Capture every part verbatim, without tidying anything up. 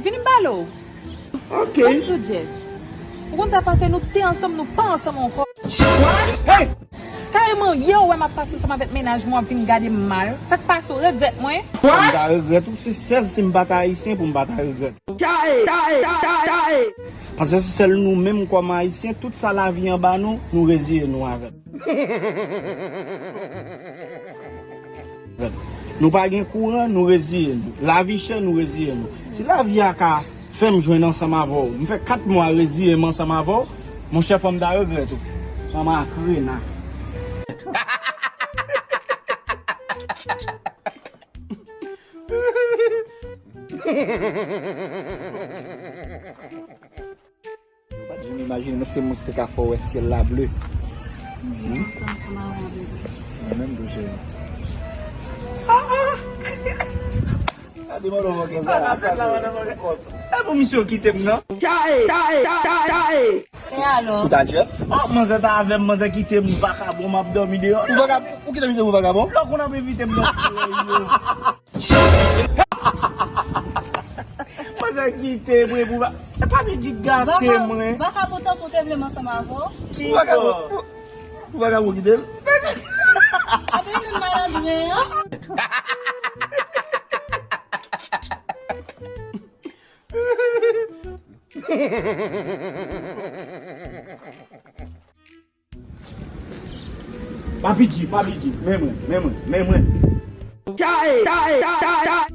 Vini m pale w. Ok. Ban m di w, Jeff. Ou konn sa k pase, nou te ansanm, nou pa ansanm ankò. What? Hey! Kareman, yè ou wè m ap pase ansanm avèk mennaj mwen, w ap vin gade m mal. Sa k pase, w regrèt mwen? What? M ta regrèt ou, se sèl si m pa t ayisyen pou m pa ta regrèt. Paske se sèl nou menm kòm ayisyen, tout sa lavi an ba nou, nou reziye nou avè l. Nou pa gen kouran, nou reziye nou. Lavi chè, nou reziye nou. Si lavi a ka fè m jwenn ansanm avè w, m fè kat mwa reziye m ansanm avè w, monchè, fò m ta regrèt ou. Manman a krena. Ou pa t janm imajine, men se mwen ki te ka fè w wè syèl la ble. Mwen menm tou, cheri. Gade mwen nan mògè sa. E pou misye kite m nan. E alò? Ou ta Jeff? Oh, manzè ta avè m, manzè kite m vakabon, m ap dòmi deyò. Ou vakabon? Ou kite misye pou vakabon? Lè w konn ap envite m nan soulèy yo. Manzè kite mwen pou va-, e pa vin di gate mwen. Vakabon tankou te vle m ansanm avè w. Ki vakabon? Ou, ou vakabon kite l? Epi menm malandren an. Papi G, Papi G, men mwen, men mwen, men mwen.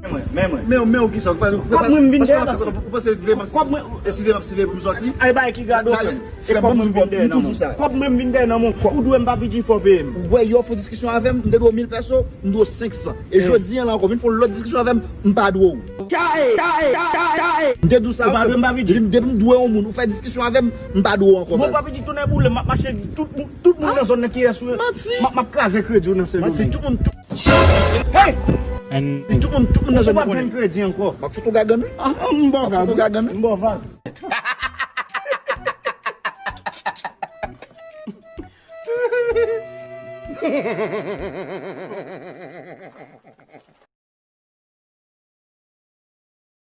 Men mwen, men mwen. Men, men w kisa? Kòb mwen m vin dèyè nan. Ou panse vle m ap, kòb mwen, e si vle m ap siveye pou m sòti? Ay, bay ki gade w fè m. E kòb mwen m vin dèyè nan men w. Kòb mwen m vin dèyè nan men w. Ou dwe m, Papi G, fò w peye m. Ou wè yè w fè w diskisyon avè m, m te dwe w mil pèso, m dwe w senk san. E jodi an la ankò, vin fè yon lòt diskisyon avè m, m pa dwe w. M te di w sa. Ou pa dwe m, Papi G. Depi m, depi m dwe yon moun, ou fè diskisyon avè m, m pa dwe w ankò, baz. Bon, Papi G, tounen boule, m ap mache di tout moun, tout moun nan zòn nan ki rès ou yo. Manti. M ap, m ap kraze kredi w nan sèl. Manti, tout moun, tout. Hey! Tout moun, tout moun nan zòn nan konnen. Ou p ap jwenn kredi ankò. M ap fout ou gagann, wi. Ah, ah, m ba w vag. M ap fout ou gagann, wi. M ba w vag.